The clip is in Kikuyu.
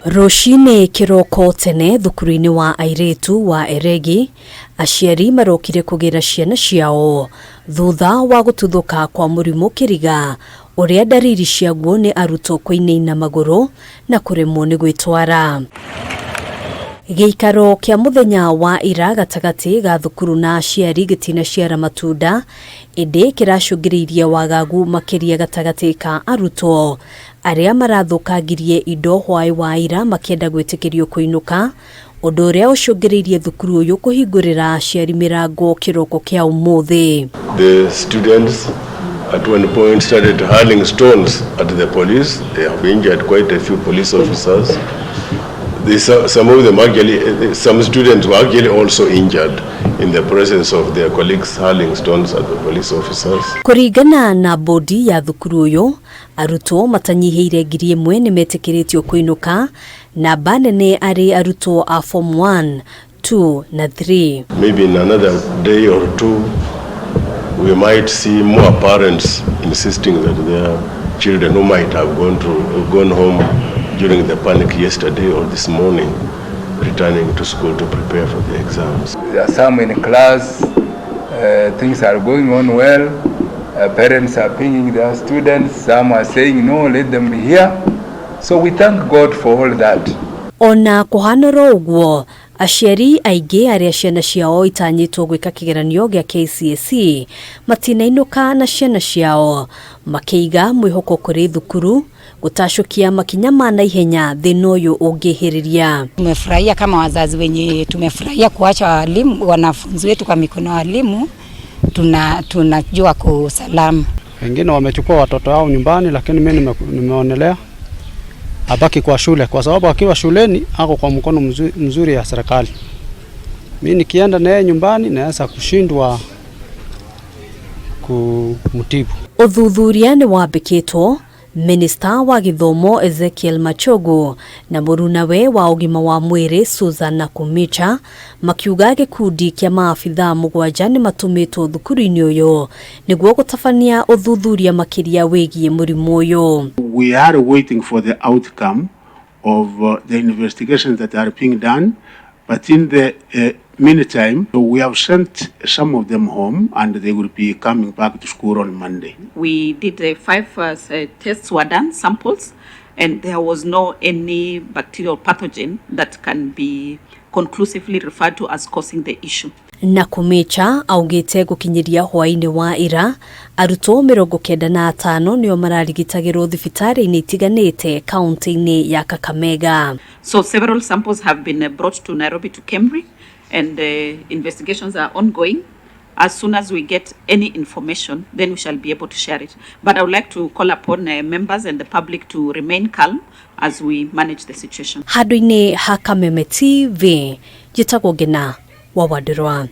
Rũcinĩ kĩroko tene thukuru-inĩ wa airĩtu wa Eregi, aciari marokire kũgĩra ciana ciao thutha wa gũtuthũka kwa mũrimũ kĩriga ũrĩa ndariri ciaguo nĩ arutwo kũinaina magũrũ na kũremwo nĩ gwĩtwara. Gĩikaro kĩa mũthenya wa ira gatagatĩ ga thukuru na aciari gĩtinaciara matunda, ĩndĩ kĩracũngĩrĩirie wagagu makĩria gatagatĩ ka arutwo arĩa marathũkangirie indo hwaĩ wa ira makĩenda gwĩtĩkĩrio kũinũka, ũndũ ũrĩa ũcũngĩrĩirie thukuru ũyũ kũhingũrĩra aciari mĩrango kĩroko kĩa ũmũthĩ. The students at one point started hurling stones at the police. They have injured quite a few police officers. Some of them actually, some students were actually also injured in the presence of their colleagues hurling stones at the police officers. Kũringana na bodi ya thukuru ũyũ, arutwo matanyihĩire 1000 nĩ metĩkĩrĩtio kũinũka, namba nene arĩ arutwo a form 1, 2 na 3. Maybe in another day or two, we might see more parents insisting that their children who might have gone home during the panic yesterday or this morning, returning to school to prepare for the exams. There are some in class, things are going on well. Parents are pinging their students. Some are saying, "No, let them be here." So we thank God for all that. Ona kũhana oro ũguo, aciari aingĩ arĩa ciana ciao itanyĩtwo gwĩka kĩgeranio gĩa KCSE matinainũka na ciana ciao, makĩiga mwĩhoko kũrĩ thukuru gũtacũkia makinya ma naihenya thĩna ũyũ ũngĩhĩrĩria. Tumefurahia kama wazazi wenye tumefurahia kuacha walimu wanafunzi wetu kwa mikono ya walimu, tunajua kusalama. Wengine wamechukua watoto wao nyumbani, lakini mimi nimeonelea abaki kwa shule kwa sababu akiwa shuleni ako kwa mkono mzuri ya serikali. Mimi nikienda naye nyumbani naweza kushindwa kumtibu. Ũthuthuria nĩ wambĩkĩtwo. Minista wa gĩthomo Ezekiel Machogu na mũrunawe wa ũgima wa mwĩrĩ Susan Nakhumicha makiuga gĩkundi kĩa maabithaa 7 nĩ matũmĩtwo thukuru-inĩ ũyũ nĩguo gũtabania ũthuthuria makĩria wĩgiĩ mũrimũ ũyũ. We are waiting for the outcome of the investigations that are being done, but in the meantime, we have sent some of them home and they will be coming back to school on Monday. We did the five tests were done, samples, and there was no any bacterial pathogen that can be conclusively referred to as causing the issue. Nakhumicha augĩte gũkinyĩria hwaĩ-inĩ wa ira, arutwo 95 nĩo mararigitagĩrwo thibitarĩ-inĩ itiganĩte kaunti-inĩ ya Kakamega. So several samples have been brought to Nairobi, to KEMRI, and investigations are ongoing. As soon as we get any information, then we shall be able to share it. But I would like to call upon members and the public to remain calm as we manage the situation. Handũ-inĩ ha Kameme TV, njĩtagwo Ngina wa Wandirwa.